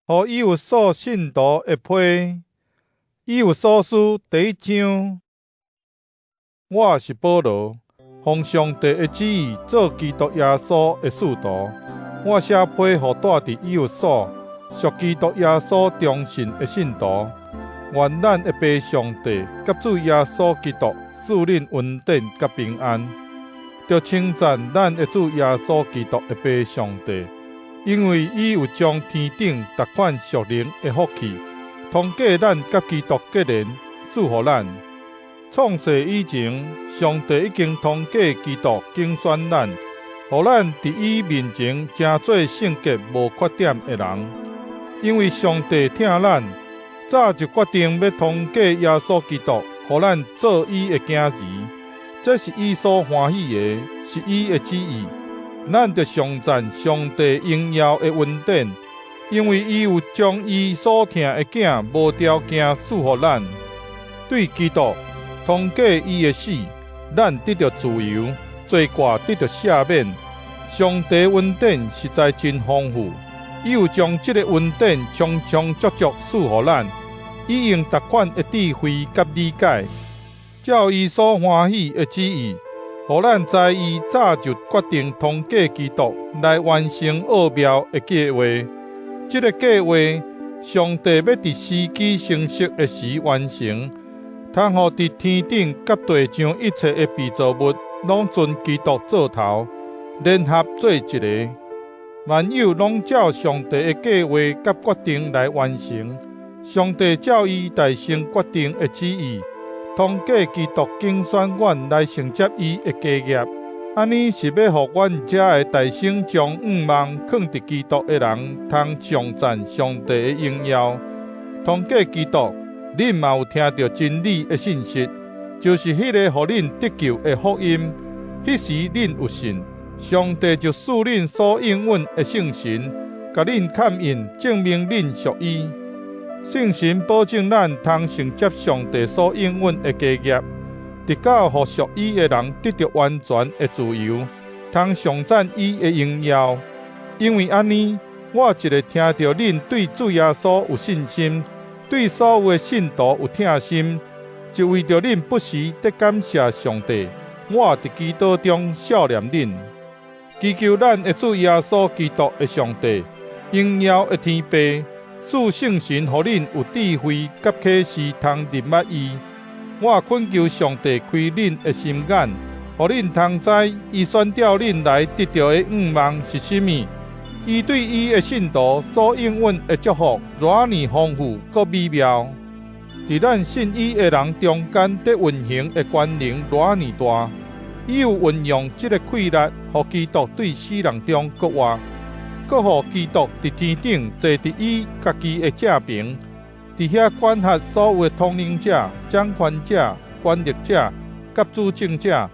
予以弗所信徒的批，以弗所書第一章。我是保羅，奉上帝的旨意做基督耶穌的使徒。我寫批予住佇以弗所，屬基督耶穌忠信的信徒。願咱的爸上帝佮主耶穌基督賜恁恩典佮平安。著稱讚咱的主耶穌基督的爸上帝，因為伊有將天頂逐款屬靈的福氣，通過咱佮基督結連，賜予咱。創世以前，上帝已經通過基督揀選咱，予咱佇伊面前成做聖潔無缺點的人。因為上帝疼咱，早就決定欲通過耶穌基督，予咱做伊的囝兒。這是伊所歡喜的，是伊的旨意。咱著頌讚上帝榮耀的恩典，因為伊有將伊所疼的囝無條件賜予咱。對基督，通過伊的死，咱得著自由，罪過得著赦免。上帝恩典實在真豐富，伊有將這个恩典充充足足賜予咱，以用逐款的智慧佮理解，照伊所歡喜的旨意，予咱知伊早就決定通過基督來完成奧妙的計劃。這个計劃，上帝欲佇時機成熟的時完成，通予佇天頂佮地上一切的被造物，攏尊基督做頭，聯合做一个。萬有攏照上帝的計劃佮決定來完成。上帝照伊大先決定的旨意，通過基督揀選阮來承接伊的家業，按呢是欲予阮遮个大先將向望囥佇基督的人，通頌讚上帝的榮耀。通過基督，恁嘛有聽著真理的信息，就是彼個予恁得救的福音。彼時恁有信，上帝就賜恁所應允的聖神，共恁蓋印，證明恁屬伊。聖神保證咱通承接上帝所應允的家業，直到予屬伊的人得著完全的自由，通頌讚伊的榮耀。因為按呢，我一下聽著恁對主耶穌有信心，對所有的信徒有疼心，就為著恁不時咧感謝上帝，我佇祈禱中想念恁，祈求咱的主耶穌基督的上帝，榮耀的天父，賜聖神予恁有智慧佮啟示，通認捌伊。我懇求上帝開恁的心眼，予恁通知伊選召恁來得著的向望是啥物。伊對伊的信徒所應允的祝福，偌爾豐富閣美妙。佇咱信伊的人中間，咧運行的權能偌爾大。伊有運用這个氣力，予基督對死人中閣活，閣予基督佇天頂坐佇伊家己的正爿，佇遐管轄所有的統領者、掌權者、權力者、佮主政者，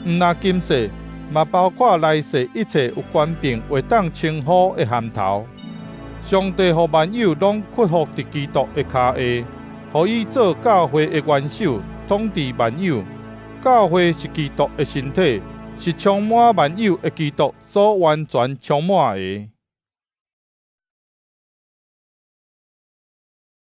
毋但今世，嘛包括來世一切有權柄會當稱呼的銜頭。上帝予萬有攏屈服佇基督的跤下，予伊做教會的元首，統治萬有。教會是基督的身體，是充滿萬有的基督所完全充滿的。